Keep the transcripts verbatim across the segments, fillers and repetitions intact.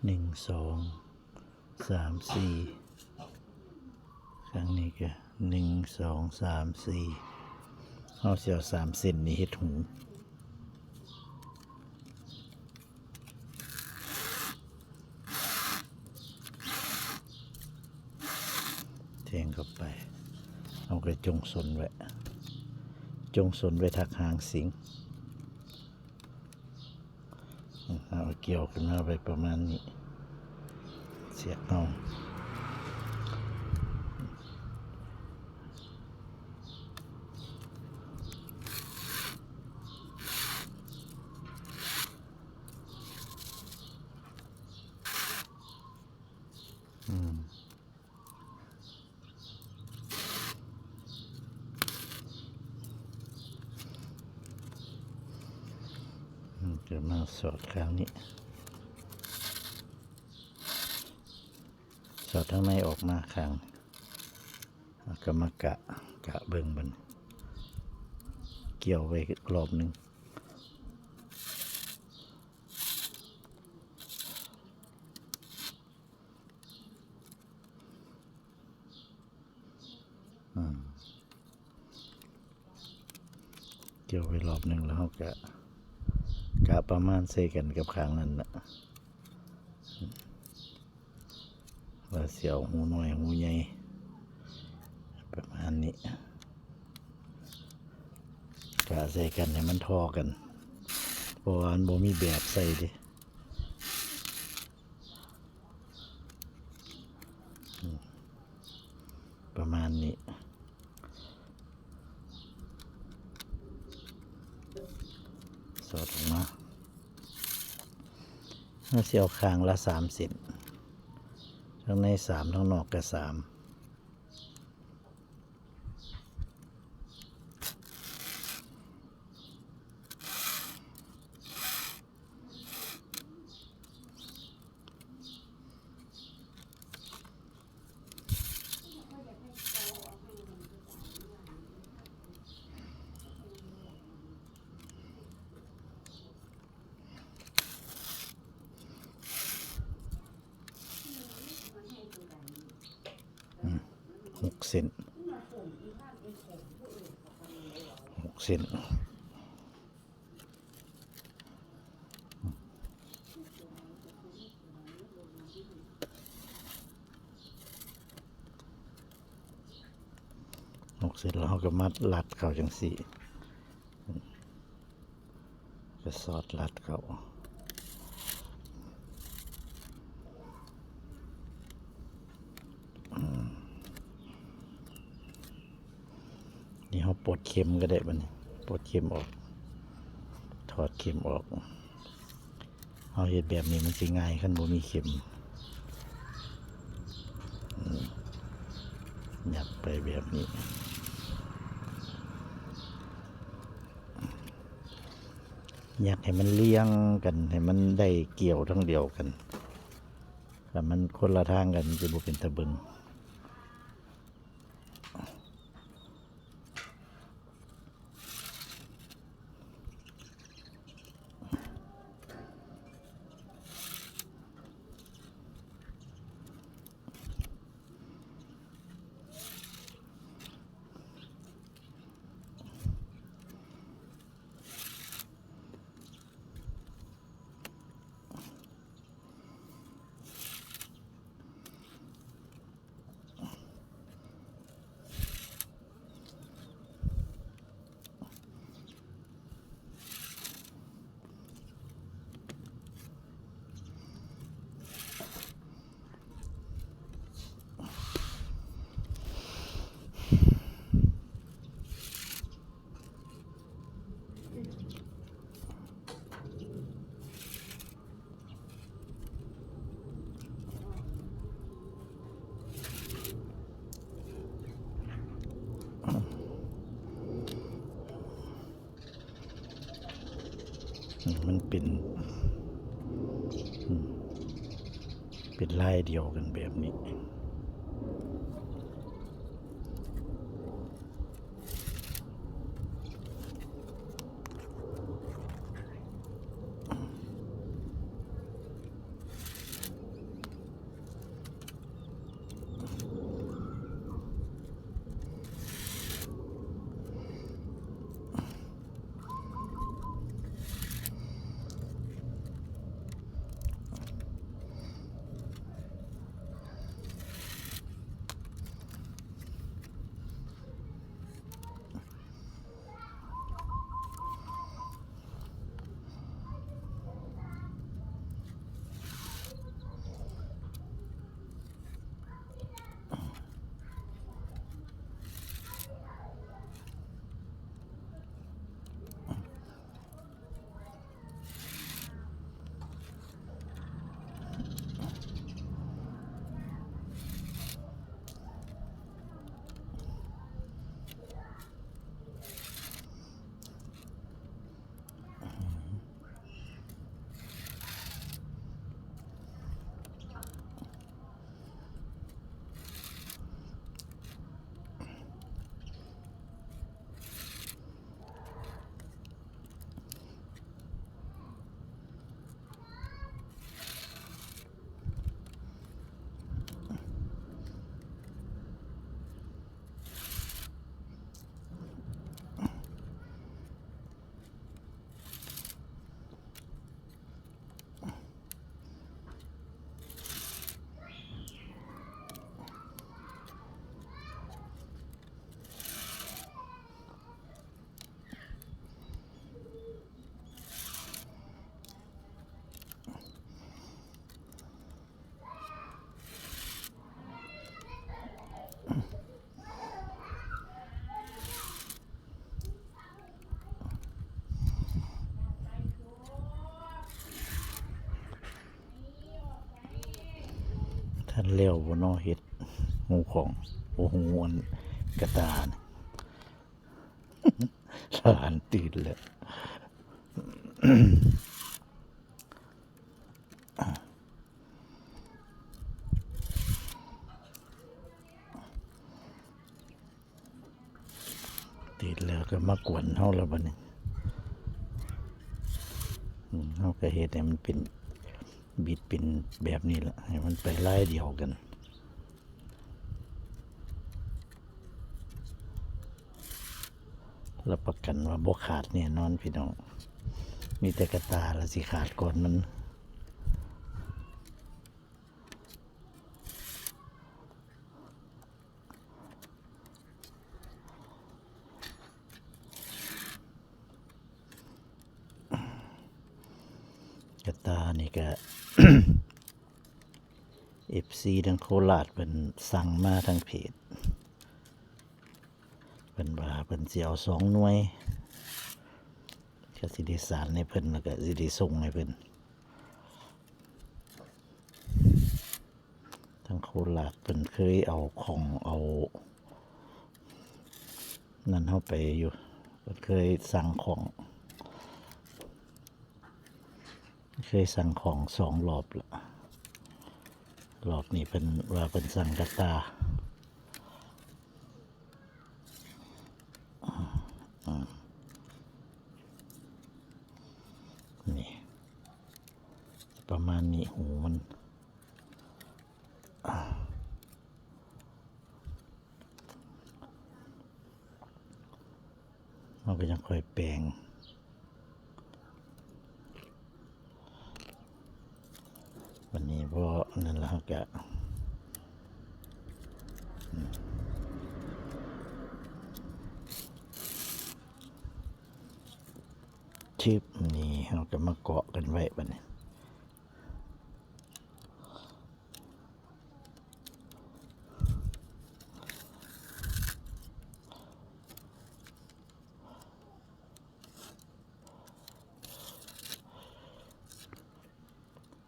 หนึ่งสองสามสี่ ครั้งนี้ก็หนึ่งสองสามสี่ เอาเสียวสามเส้นนี่เฮ็ดหู แทงเข้าไป เอาไปจงสนไว้ จงสนไว้ทักหางสิง เอาเกี่ยวขึ้นมาไปประมาณนี้ เสียบเอา อืม อืม จะมาสอดข้างนี้ สอดทางในออกมาข้าง แล้วก็มากะ กะเบิ่งมัน เกี่ยวไว้รอบหนึ่ง อืม เกี่ยวไว้รอบหนึ่งแล้วเราก็ กะประมาณใส่กันกับข้างนั้นน่ะ ว่าสิเอาหูน้อยหูใหญ่ ประมาณนี้ กะใส่กันให้มันท่อกัน เพราะว่ามันบ่มีแบบใส่เด้ อืม ประมาณนี้ สอดออกมา เราสิเอาข้างละสามเส้น ทั้งในสาม ทั้งนอกก็สาม อืม หกเส้น หกเส้น หกเส้นแล้วเราก็มารัดเข้าจังซี่ ก็สอดรัดเข้า อืม นี่เราปลดเข็มก็ได้บัดนี้ ปลดเข็มออก ถอดเข็มออก เราเฮ็ดแบบนี้มันสิง่าย คันบ่มีเข็ม อืม ยัดไปแบบนี้ ยัดให้มันเรียงกัน ให้มันได้เกี่ยวทางเดียวกัน ถ้ามันคนละทางกัน มันจะบ่เป็นตาเบิ่ง อืม มันเป็น อืม เป็นลายเดียวกันแบบนี้ อื แล้วบ่เนาะ เฮ็ดฮูของ โอ้ ฮูอันกะต่านี่ หลานตื่นแล้ว ติดแล้วก็มากวนเฮาแล้วบัดนี้ อืม เฮาก็เฮ็ดให้มันเป็น บิดเป็นแบบนี้ล่ะ ให้มันไปลายเดียวกัน รับประกันว่าบ่ขาดแน่นอนพี่น้อง มีแต่กะต่าละสิขาดก่อนมัน กะต่านี่ก็ เอฟซีทางโคราชเพิ่นสั่งมาทางเพจ เพิ่นว่าเพิ่นสิเอาสองหน่วย ก็สิได้สานให้เพิ่น แล้วก็สิได้ส่งให้เพิ่น ทางโคราชเพิ่นเคยเอาของเอา นั่นเฮาไปอยู่ เพิ่นเคยสั่งของ เคยสั่งของสองรอบละ รอบนี้เพิ่นว่าเพิ่นสั่งกะต่า อ่า นี่ ประมาณนี้ ฮูมัน อ่า เฮาก็จั่งค่อยแปลง บัดนี้พอนั่นแล้วเฮาก็ อืม ชึบ นี่เฮาก็มาเกาะกันไว้บัดนี้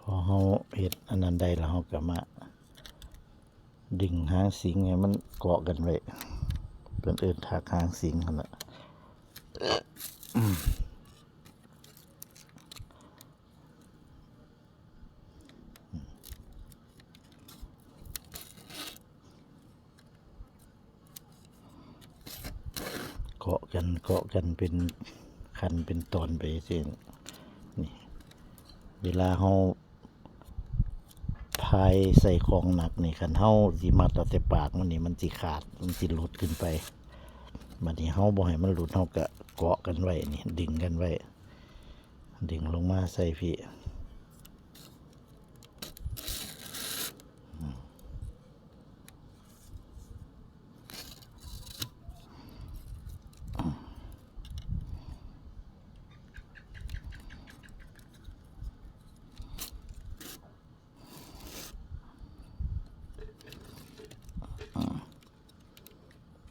พอเฮาเฮ็ดอันนั้นได้แล้ว เฮาก็มาดึงหางสิงให้มันเกาะกันไว้ เพิ่นเอิ้นถากหางสิงหั่นล่ะ อืม เกาะกัน เกาะกันเป็นขั้นเป็นตอนไปจั่งซี้ นี่ เวลาเฮาพายใส่ของหนักนี่ คันเฮาสิมัดเอาแต่ปากมันนี่ มันสิขาด มันสิหลุดขึ้นไป บัดนี้เฮาบ่ให้มันหลุด เฮาก็เกาะกันไว้นี่ ดึงกันไว้ ดึงลงมาใส่พี้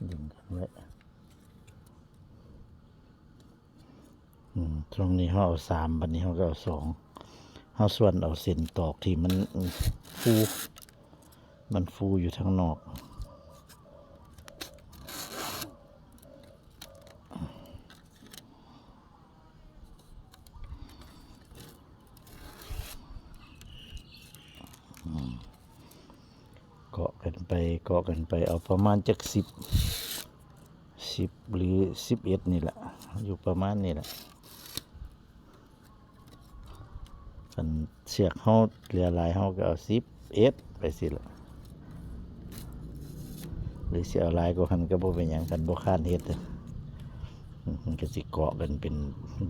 ดึงกันไว้ อืม ช่วงนี้เฮาเอาสาม บัดนี้เฮาก็เอาสอง เฮาส่วนเอาเส้นตอกที่มัน อืม ฟู มันฟูอยู่ทางนอก อืม เกาะกันไป เกาะกันไป เอาประมาณจักสิบ สิบ หรือสิบเอ็ดนี่แหละ อยู่ประมาณนี่แหละ คันเชือกเฮาเหลือหลาย เฮาก็เอาสิบเอ็ดไปสิล่ะ หรือสิเอาหลายกว่าหั้นก็บ่เป็นหยัง คันบ่คร้านเฮ็ดอะ อืม มันก็สิเกาะกันเป็น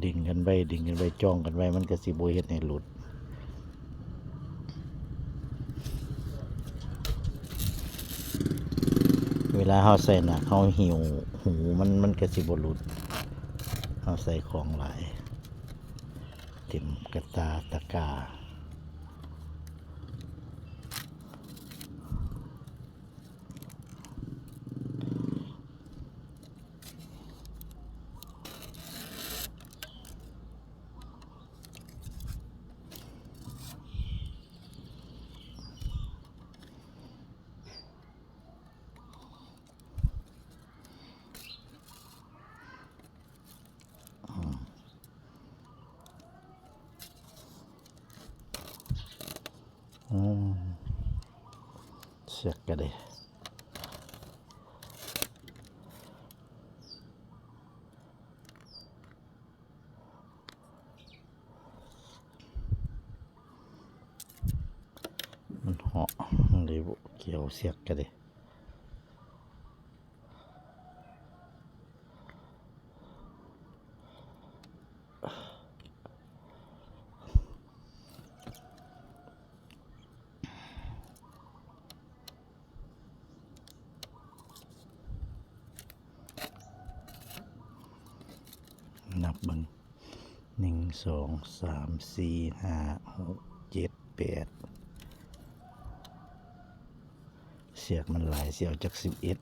ดึงกันไว้ ดึงกันไว้ จ้องกันไว้ มันก็สิบ่เฮ็ดให้หลุด เวลาเฮาใส่หนัก เฮาหิ้วหูมัน มันก็สิบ่หลุด เฮาใส่ของหลาย เต็มกะต่าตะกร้า อื เสียกก็ได้ มันเหาะเลยบ่เกี่ยวเสียกก็ได้ นับเบิ่ง หนึ่ง สอง สาม สี่ ห้า หก เจ็ด แปด เสียกมันหลาย สิเอาจัก สิบเอ็ด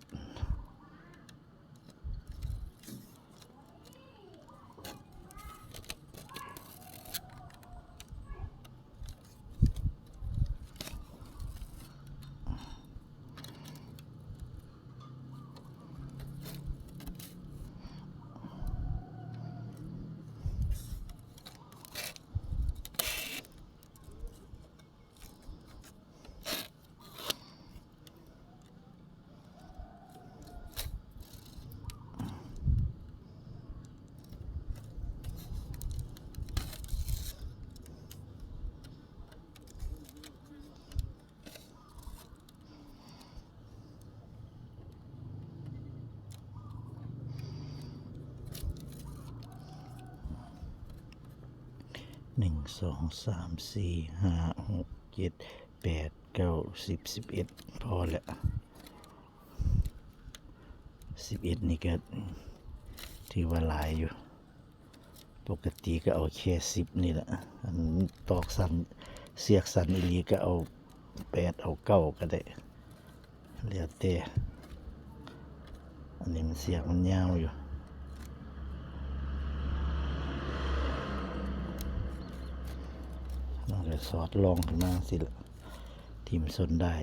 หนึ่ง สอง สาม สี่ ห้า หก เจ็ด แปด เก้า สิบ สิบเอ็ด พอแล้ว สิบเอ็ด นี่ก็ถือว่าหลายอยู่ ปกติก็เอาแค่ สิบ นี่แหละ อันตอกสั้น เสียกสั้นอีหลีก็เอา แปด เอา เก้า ก็ได้ แล้วแต่ อันนี้มันเสียกมันยาวอยู่ มันก็สอดร่องขึ้นมาสิละ ทิ่มส้นได้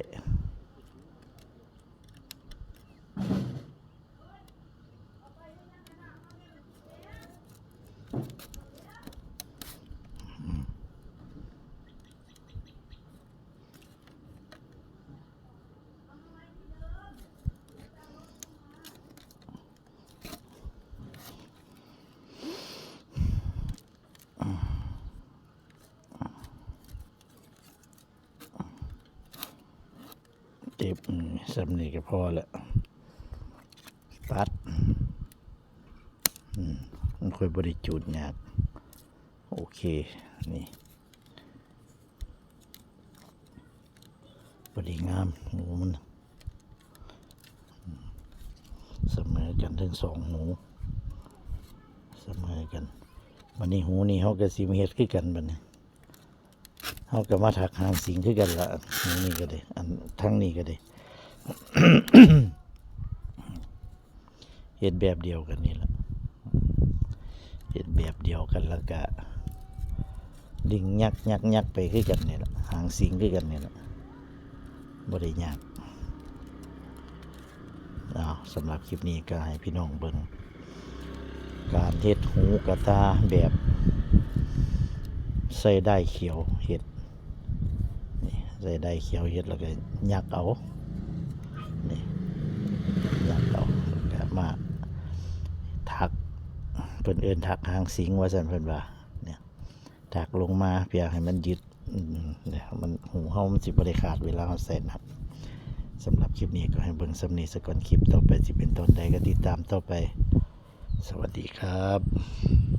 เจ็บ อืม ส่ำนี้ก็พอแล้ว ตัด อืม มันค่อยบ่ได้จูดยาก โอเค นี่ พอดีงาม หูมัน เสมอกันทั้งสองหู เสมอกัน บัดนี้หูนี่เฮาก็สิมาเฮ็ดคือกันบัดนี้ เฮาก็มาถักหางสิงคือกันล่ะ หูนี่ก็ได้ อันทางนี้ก็ได้ เฮ็ดแบบเดียวกันนี่ล่ะ เฮ็ดแบบเดียวกันแล้วก็ ดึงยักยักยักไปคือกันนี่ล่ะ หางสิงคือกันนี่ล่ะ บ่ได้ยาก เอา สำหรับคลิปนี้ก็ให้พี่น้องเบิ่ง การเฮ็ดหูกระต่ายแบบ ใส่ด้ายเขียวเฮ็ด นี่ ใส่ด้ายเขียวเฮ็ดแล้วก็ยักเอา นี่ ยักเอา แล้วก็มาถัก เพิ่นเอิ้นถักหางสิงว่าซั่นเพิ่นว่า เนี่ย ถักลงมาเพื่อให้มันยึด อืม เนี่ย มัน หูเฮามันสิบ่ได้ขาดเวลาเฮาใส่นับ สำหรับคลิปนี้ก็ให้เบิ่งส่ำนี้ซะก่อน คลิปต่อไปสิเป็นตอนใดก็ติดตามต่อไป สวัสดีครับ